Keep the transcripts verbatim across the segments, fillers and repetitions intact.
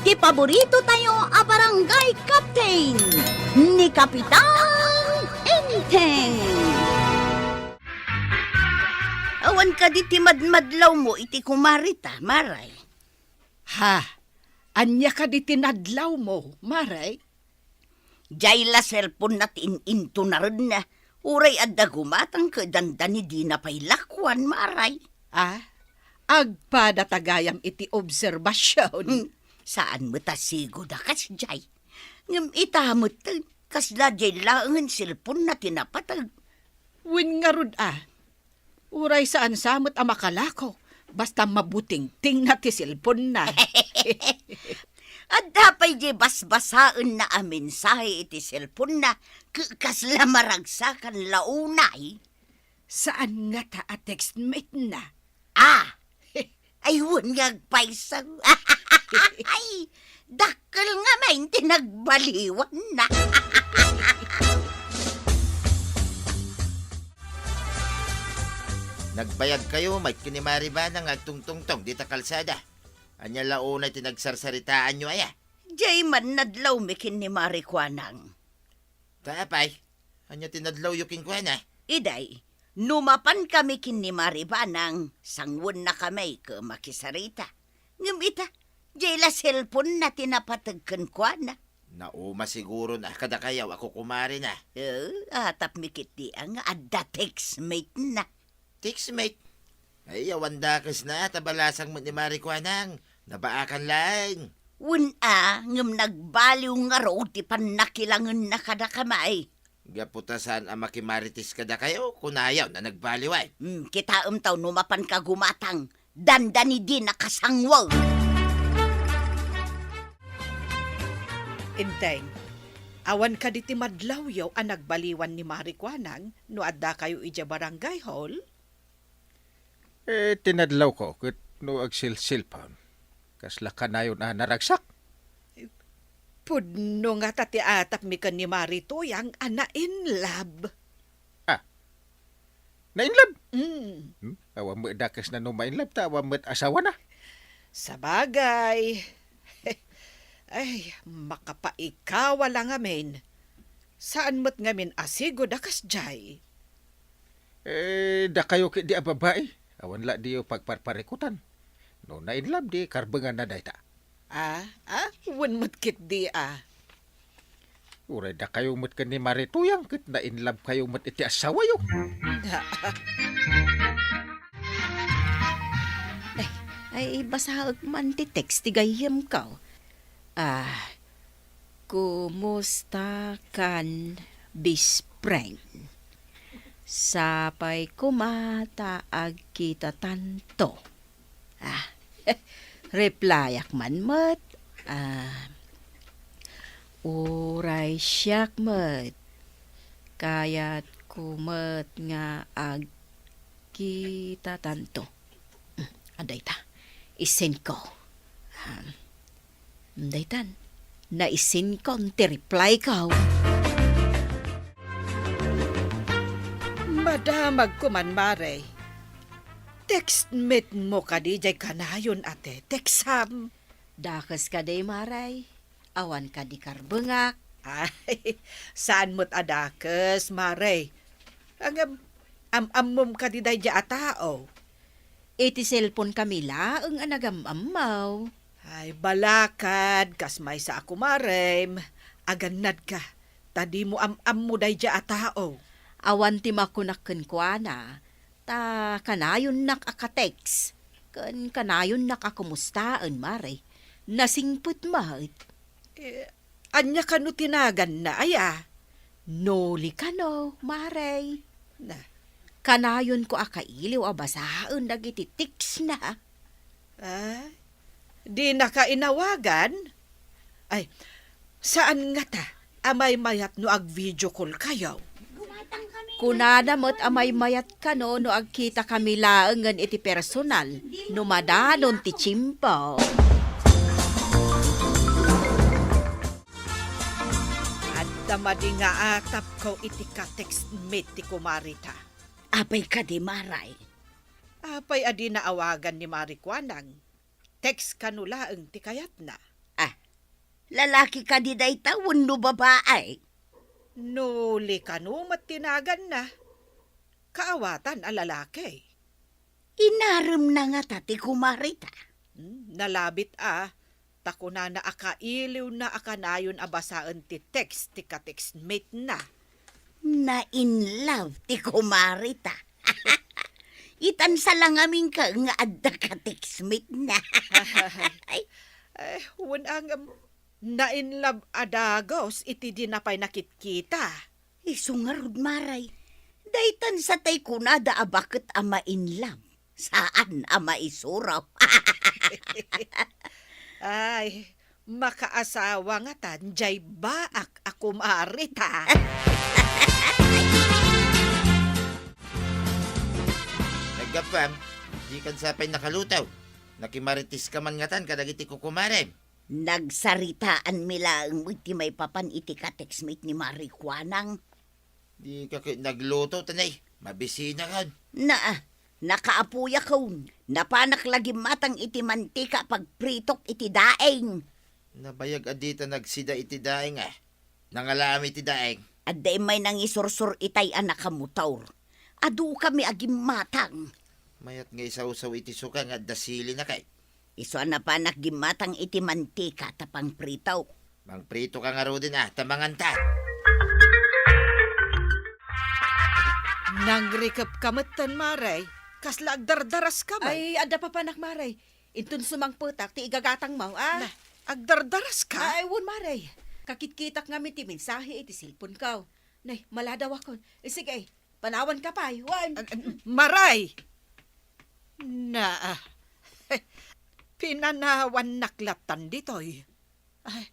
Ti paborito tayo a barangay captain, ni Kapitan Enteng. Awan kadi ti madmadlawmo iti kumari ta, Maray? Ha? Ania kadi ti nadlawmo, Maray? Jay la cellphone-na ti in-intunarenna. Uray adda gumatang ket dandani dina pay lakuan, Maray. Ah, agpada ta gayam iti obserbasion. Hmm, saan met a sigud a kasjay. Ngem ita metten, kasla jay laengen cellphone-na ti napateg. Wen ngarud a, uray saan sa met a makalako, basta mabutingtingna ti cellphone-na. Adda pay di basbasaenna a mensahe iti cellphone-na, ke-, kasla maragsakan la unay. Saan ngata a textmate-na? Ah! Ay, wen nga agpayso. Ay, dakkel nga main ti nagbaliwanna. Nagbayagkayo met ken ni Mari Banang nga agtungtungtong dita kalsada. Ania la unay ti nagsarsaritaanyo aya? Jay man nadlawmi ken ni Mari Kuanang. Ta apay, ania ti nadlawyo kenkuana? Iday, no mapankami ken ni Mari Banang, sangwennakami ket makisarita. Ngem ita, jay la cellphone-na ti napateg kenkuana. Nauma siguron a kadakayo a kukumarina. Eh, atapmi ketdi a nga adda textmate-na. Textmate? Ay, awan dakesna, ta balasang met ni Mari Kuanang. Nabaakan laeng. Wen a, ngem nagbaliw ngarud ti pannakilangenna kadakami. Gapu ta saan a makimarites kadakayo, kunayo a nagbaliw ay. Hmm, kitaem taw no mapanka gumatang, dandani dina kasangweng. Enteng, awan kadi ti madlawyo a nagbaliwan ni Mari Kuanang no addakayo idiay barangay hall? Eh, ti nadlawko ket no agsil-cellphone, kasla kanayon a naragsak. Pudno ngata ti atapmi ken ni Mari Tuyang a na-in love. Ah, na-in love? Mm. Hmm? Awan met dakesna no ma-in love ta awan met asawana. Sabagay. Ay, makapaikawa la ngamin. Saan met ngamin a sigud a kasdiay. Eh, dakayo ketdi a babai, awan la diyo pagparparikutan. No na-in love di karbenganna dayta. Ah, ah, wen met ketdi a. Uray dakayo met ken ni Mari Tuyang ket na-in love kayo met iti asawayo. Ay, ay, basaek man ti text ti gayyemko. Ah, kumusta kan best friend? Sapay koma ta agkitatanto. Ah, replyak man met. Ah, uray siak met. Kayatko met nga agkitatanto. Hmm, adda ita. Isendko. Ah, daytan, naisenkon ti replyko. Madamagko man, Mare. Textmate mo kadi jay kanayon a teteksam? Dakes kadi, Mare. Awan kadi karbengak. Ay, saan met a dakes, Mare. Ngem, am-ammom kadi daydiay a tao? Iti cellphone kami laeng a nagam-ammo. Ay, balakad, kas maysa a kumarem, agannadka, ta dimo am-ammo daydiay a tao. Awan ti makunak kenkuana, ta kanayonnak a ka-text, ken kanayonnak a kumustaen, Mare. Nasingpet met. Eh, Ania kano ti naganna, aya? Noli kano, Mare. Na. Kanayonko a kailiw a basaen dagiti text-na. Ah, dinaka inawagan? Ay, saan ngata a maymayat no ag-video call kayo? Kunana met a maymayat kano no agkitakami laengen iti personal, no madanon ti tiempo. Adda madi nga atapko iti ka-textmate ti kumarita. Apay kadi, Mare? Apay a dina awagan ni Mare Kuanang? text kano laeng ti kayatna. Ah, lalaki kadi dayta wenno babae? Noli kano met ti naganna. Kaawatan a lalaki. Inaremna ngata ti kumarita? Hmm, nalabit a, ta kunana a kailiwna a kanayon a basaen ti text ti ka-textmate na. Na-in love ti kumarita. Itan sa la ngamin ka nga adda ka-textmate na. Eh, wen a ngem, na-in love a dagus iti dina pay nakitkita. Isu ngarud, Maray. Daytan sa tay kunada a baket a ma-in love. Saan a maisuro. Ay, makaasawa ngatan jay baak a kumarita. Naggapuam, di kan sapay nakaluto. Nakimarites ka man ngatan kadagiti kukumarem. Nagsaritaanmi laeng met ti maipapan iti ka-textmate ni Mari Kuanang. Di ka ket nagluto, tanay. Mabisina kan. Naa, nakaapuya kon. Napanak la gimmatang iti mantika a pagpritok iti daing. Nabayag a dita nagsida iti daing, ah. Nangalaam iti daing. Adda immay nangisursur itay a nakamotor. Adu kami a gimmatang. Mayat nga isawsaw iti suka nga adda sili na kay. Isu a napanak gimmatang iti mantika ta pangprito. Mangprito ka ngaruden a, ta manganta. Nangrikep ka metten, Mare. Kasla agdardaras ka met. Ay, adda papanak, Mare. Inton sumangpetak ti igagatangmo, a? Na, agdardaras ka? Ay, wen, Mare. Kakitkitak ngamin ti mensahe iti cellphone ko. Nay, maladawakon. Eh, sige, panawan ka pay, wen. Ah, ah, Maray! Na, ah, pinanawannak lattan ditoy. Ay,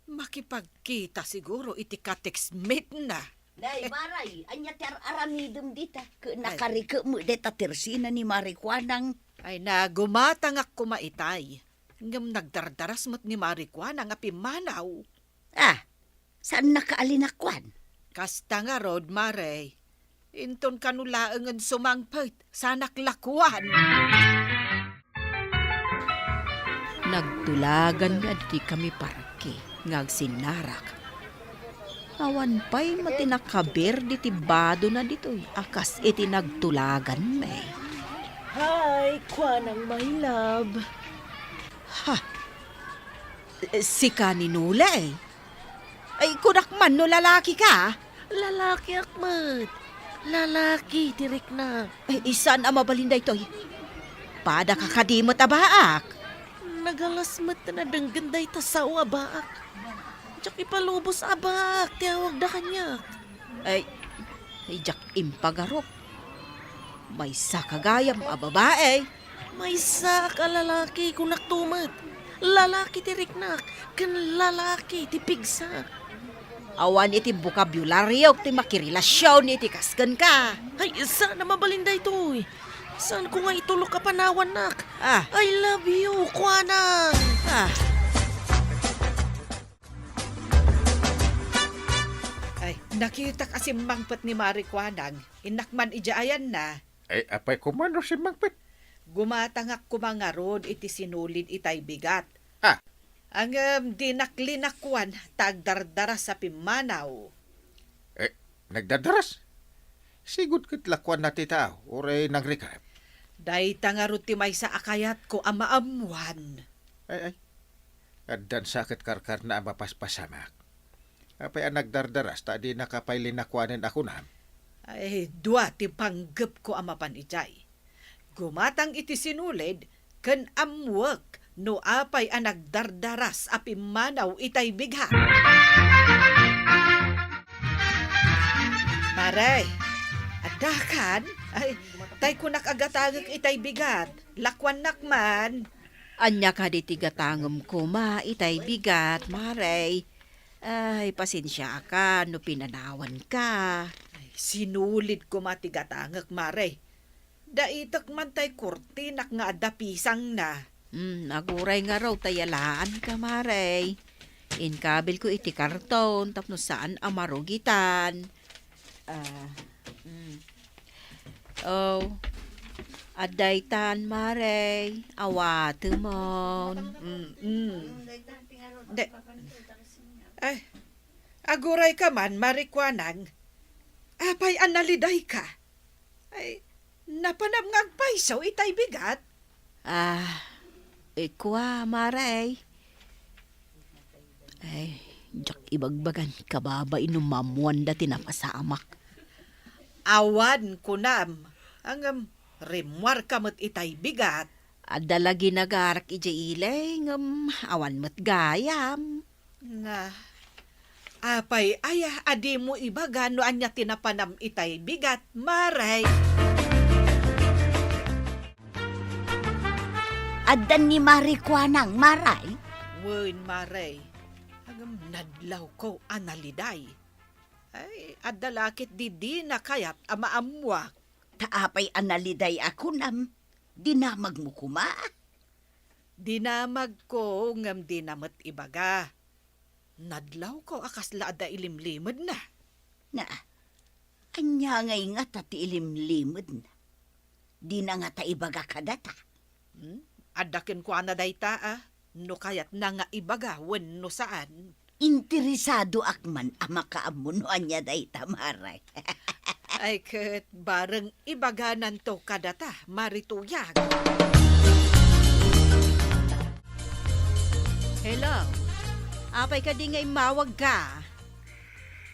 makipagkita siguro iti ka-textmate na. Nay, Maray, ania ti ar-aramidem dita? Ket ay, nakarikep met deta tersina ni Mari Kuanang. Ay, nagumatangak koma itay. Ngem nagdardaras met ni Mari Kuanang a pimmanaw. Ah, saannak a linakuan? Kasta ngarud, Mare. Inton kano laengen sumangpet, saanak lakuan. Nagtulagan nga ditoy kami parke nga agsinnarak. Awan pay met ti nakabir diti badona ditoy a kas iti nagtulaganmi. Hi, Kuanang, my love. Ha? Sika ni Nule? Ay, kunak man no lalaki ka? Lalakiak met. Lalaki ti riknak. Ay, saan a mabalin daytoy? Padaka kadi met a baak? Nagalas met ta nadenggen dayta sao a baak. Diak ipalubos a baak ti awagda kaniak. Ay, ay, diak impagarok. Maysa ka gayam a babae. Maysaak a lalaki, kunakto met. Lalaki ti riknak, ken lalaki ti pigsa. Awan iti bokabularyo ti makirelasion iti kas kenka. Ay, saan a mabalin daytoy. Saanko nga itulok a panawannak. Ah. I love you, Kuanang. Ah. Ay, nakitak a simmangpet ni Mari Kuanang. Innak man idiay ayanna. Ay, apay koma no simmangpet? Gumatangak koma ngarud iti sinulid itay bigat. Ah. Ngem dinak linakuan ta agdardaras a pimmanaw. Eh, nagdardaras? Sigud ket lakuanna ti tao, uray nangrikep. Dayta ngarud ti maysa a kayatko a maammuan. Ay, ay. Addan sa ket karkarna a mapaspasamak. Apay a nagdardaras ta dinaka pay linakuanen a kunam? Ay, dua ti panggepko a mapan idiay. Gumatang iti sinulid ken ammuek no apay a nagdardaras a pimmanaw itay bigat. Mare, addakan? Ay, tay kunak a gatangek itay bigat. Lakuannak man. Ania kadi ti gatangem koma itay bigat, Mare? Ay, pasensiakan no pinanawanka. Ay, sinulid koma ti gatangek, Mare. Daitek man tay kurtinak nga adda pisangna. Hmm, aguray ngarud ta yalaanka, Mare. Inkabilko iti karton tapno saan a marugitan. Ah, mm. Oh. Adda itan, Mare, awatemon. Mm, mm. De, ay, agurayka man, Mare Kuanang. Apay a nalidayka? Ay, napanam nga agpayso itay bigat? Ah, ikua, Mare. Ay, diak ibagbagan kababain no maammoanda ti napasamak. Awan, kunam. Ngem, rimmuarka met itay bigat. Adda la ginagarak idiay ili, ngem awan met gayam. Na, apay aya a dimo ibaga no ania ti napanam itay bigat, Mare? Addan ni Mare Kuanang, Mare? Wen, Mare. Ngem nadlawko a naliday. Ay, adda la ketdi dina kayat a maammuak. Ta apay a naliday a kunam? Dinamagmo koma? Dinamagko ngem dina met ibaga. Nadlawko a kasla adda ilimlimedna. Na, ania ngay ngata ti ilimlimedna? Dina ngata ibaga kadata? Hmm? Adda kenkuana dayta, a, no kayatna nga ibaga wenno saan. Interesadoak man a makaammo no ania dayta, Mare. Ay, ket bareng ibagananto kadata, Mare Tuyang. Hello? Apay kadi nga immawagka?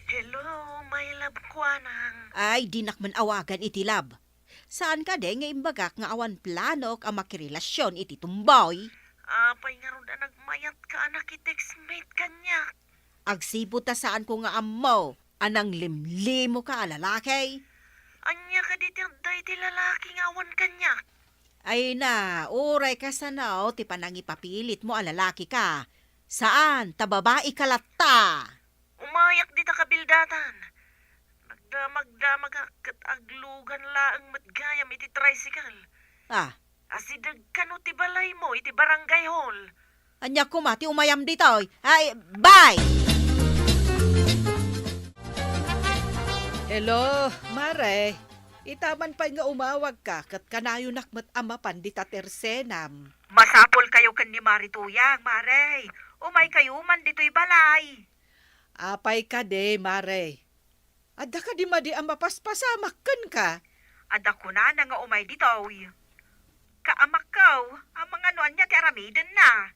Hello, my love, Kuanang. Ay, dinak man awagan iti love. Saan kadi nga imbagak nga awan planok a makirelasion iti tumboy? Apay ngarud a nagmayatka a nakitext met kaniak? Agsipud ta saanko nga ammo a nanglimlimoka a lalaki. Ania kadi ti adda iti lalaki nga awan kaniak? Ay na, uray kasano ti panangipapilitmo a lalakika. Saan, ta babaika latta. Umayak dita kabildatan. Nagdamagdamagak ket aglugan laeng met gayam iti tricycle. Ah. Asideg kano ti balaymo iti barangay hall. Ania koma ti umayam ditoy? Ay, bye! Hello, Mare. Itaman pay nga umawagka ket kanayonak met a mapan dita tersenam. Masapulkayo ken ni Mare Tuyang, Mare. Umaykayo man ditoy balay. Apay kadi, Mare? Adda kadi madi a mapaspasamak kenka? Adda kunana nga umay ditoy. Kaamakko, amangan no ania ti aramidenna.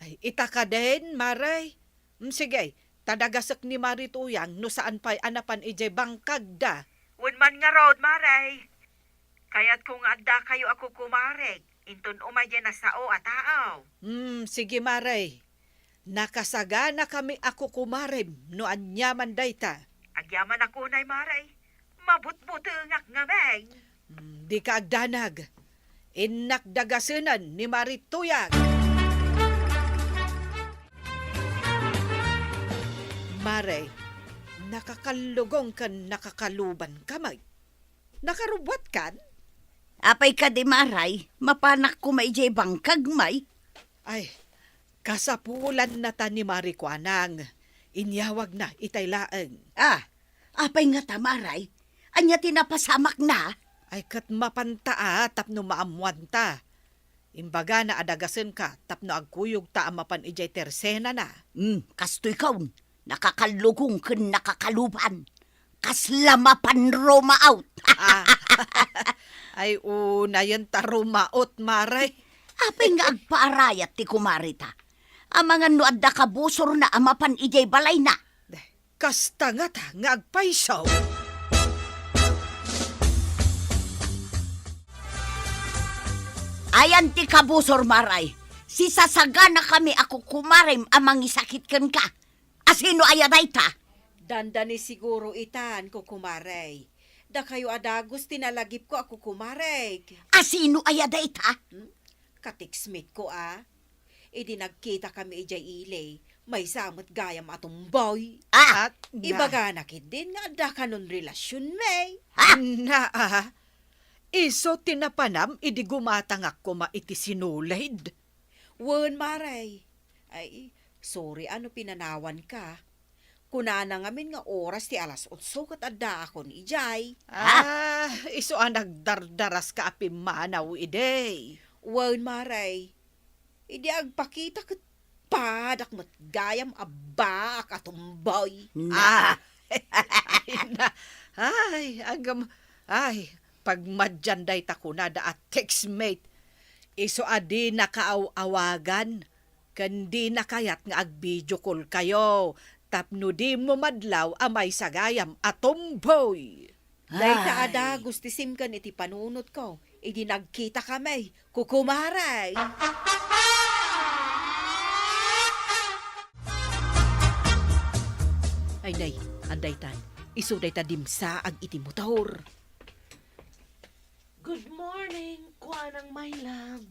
Ay, ita kadin, Mare. Mm, sige, ta dagasek ni Mare Tuyang no saan pay a napan idiay bangkagda. Wen man ngarud, Mare. Kayatko nga addakayo a kukumarek, inton umay diay nasao a tao. Hmm, sige, Mare. Nakasaganakami a kukumarem no aniaman dayta. Agyamanak unay, Mare. Mabutbutengak ngamin. Hmm, dika agdanag. Innak dagasenen ni Mare Tuyang. Mare, nakakallugong ken nakakalubanka met. Nakarubbuatkan? Apay kadi, Mare, mapanak koma idiay bangkag, may? Ay, kasapulan nata ni Mare Kuanang. Inyawagna itay laeng. Ah, apay ngata, Mare? Ania ti napasamakna? Ay, ket mapanta a tapno maammoanta. Imbagana a dagasenka tapno agkuyogta a mapan idiay tersenana. Hmm, kastoy kaon. Nakakallugong ken nakakaluban. Kasla mapan Roma out. Ah. Ay, unayen ta Roma out, Mare. Apay nga agpaarayat ti kumareta? Amangan no adda kabusorna a mapan idiay balayna. Kasta ngata nga agpayso. Ayan ti kabusor, Mare. Sisasaganakami a kukumarem a mangisakit kenka. Asino aya dayta? Dandani siguro itan, kukumare. Dakayo a dagus ti nalagipko a kukumarek. Asino aya dayta? Hmm? Ka-textmate ko, a. Idi nagkitakami idiay ili, maysa met gayam a tumboy. Ah! At na- Ibagana ketdin nga adda kanon relasionmi. Ha? Na, a. Isu ti napanam idi gumatangak koma iti sinulid. Wen, Mare. Ay, sorry a no pinanawanka. Kunana ngamin nga oras ti alas otso ket addaakon idiay. Ah, isu a nagdardaraska a pimmanaw idi. Wen, Mare. Idi agpakita ket padak met gayam a baak a tumboy. Na. Ah! Ay, na. Ay, agam-, ay, pagmadian dayta kunada a textmate. Isu a dina kaaw-awagan, ken dina kayat nga ag-video call kayo, tapno dimo madlaw a maysa gayam a tumboy. Dayta a Ay. dagus ti simken iti panunotko, idi nagkitakami, kukumare. Ay, nay, adda itan. Isu dayta dimsaag iti motor. Good morning, kuanang my love.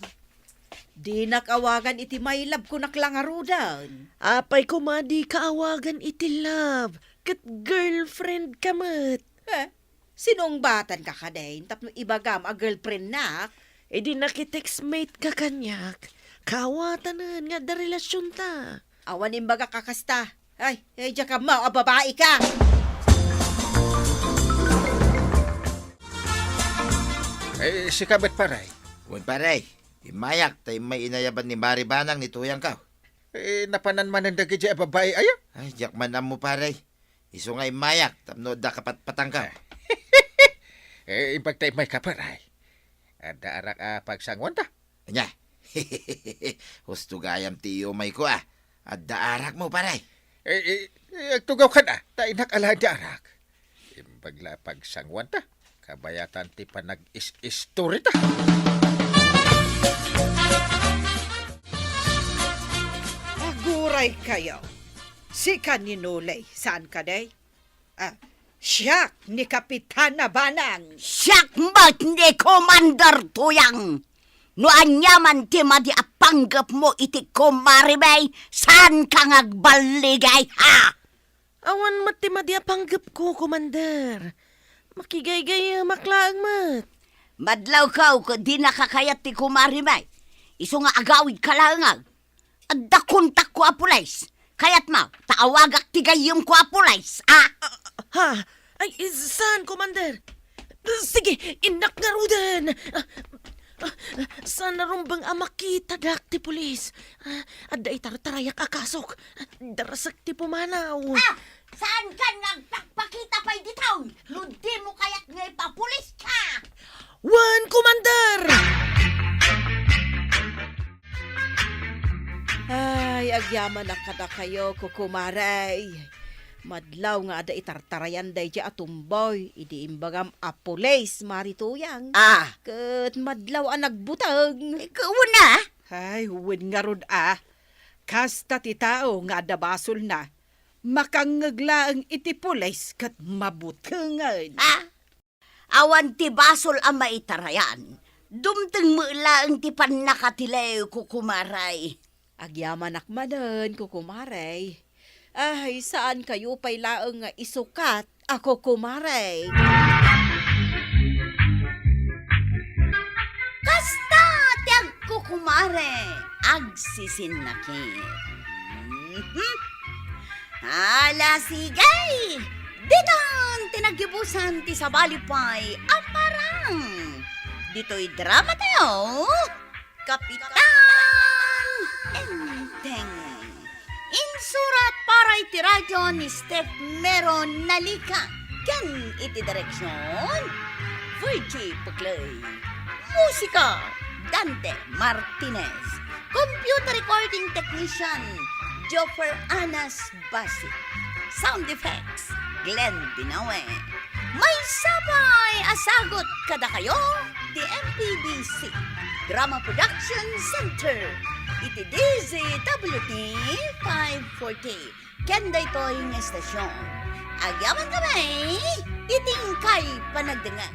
Dinak awagan iti my love, kunak la ngaruden. Apay koma dika awagan iti love, ket girlfriend ka met. Eh, sinungbatanka kadin tapno ibagam a girlfriendnak? Idi nakitextmate ka kaniak, kaawatanen nga adda relasionta. Awan imbagak a kasta. Ay, ay, diak ammo a babaika. Eh, sika met, pare. Wen, pare. Immayak ta immay inayaban ni Mari Banang ni Tuyangko. Eh, napanan manen dagiti a babai aya? Ay, diak man ammo, pare. Isu nga immayak tapno adda kapatpatangko. Eh, imbag ta immayka, pare. Adda arak a pagsanguanta? Ania? Husto gayam ti iumayko, a. Adda arakmo, pare. Eh, eh, eh, agtugawkan, a. Ta innak alaen ti arak. Imbag la a pagsanguanta. Kabayatan ti panag-is-istorita. Aguray kayo. Sika ni Nolay, saan ka, day? Ah, siak ni Kapitana Banang. Siak met ni Commander Tuyang. No aniaman ti madi a panggepmo iti Kumare May, saanka nga agballigay, ha? Awan met ti madi a panggepko, Commander. Makigaygayemak laeng met. Madlawko ket dinaka kayat ti Kumare May. Isu nga agawidka laeng, a. Adda kontakko a pulis. Kayatmo ta awagak ti gayyemko a pulis, a? Ha? Ay, saan, Commander? Sige, innak ngaruden. Ah, ah, saan a rumbeng a makitadak ti pulis? Ah, adda itartarayak a kasok. Darasek ti pumanaw. Ah, saankan nga agpakpakita pay ditoy? No dimo kayat nga ipapuliska. Wen, Commander! Ay, agyamanak kadakayo, kukumare. Madlaw nga adda itartarayan daydiay a tumboy, idi imbagam a pulis, Mari Tuyang. Ah. Ket madlaw a nagbuteng. Ikaw na? Ay, wen ngarud, a. Kasta ti tao nga adda basolna, makangngeg laeng iti pulis ket mabutengen. Ah. Awan ti basol a maitarayan. Dumteng met laeng ti pannakatiliw, kukumare. Agyamanak manen, kukumare. Ay, saankayo pay laeng nga isukat a kukumare. Kasta ti agkukumare, agsisinnakit. Mhm. Ala, sige! Ditan ti naggibusan ti sabali pay a parang. Ditoy drama tayo, Kapitan Enteng. Insurat para iti radio ni Steph Mero Nalica ken iti direksyon, Virgie Puclay. Musika, Dante Martinez. Computer recording technician, Joffer Anas Basi. Sound effects, Glenn Binawe. Maysa pay a sagut kadakayo ti M P B C Drama Production Center iti D Z W T five forty. Ken daytoy nga estasyon, agyamankami iti inkay panagdengngeg.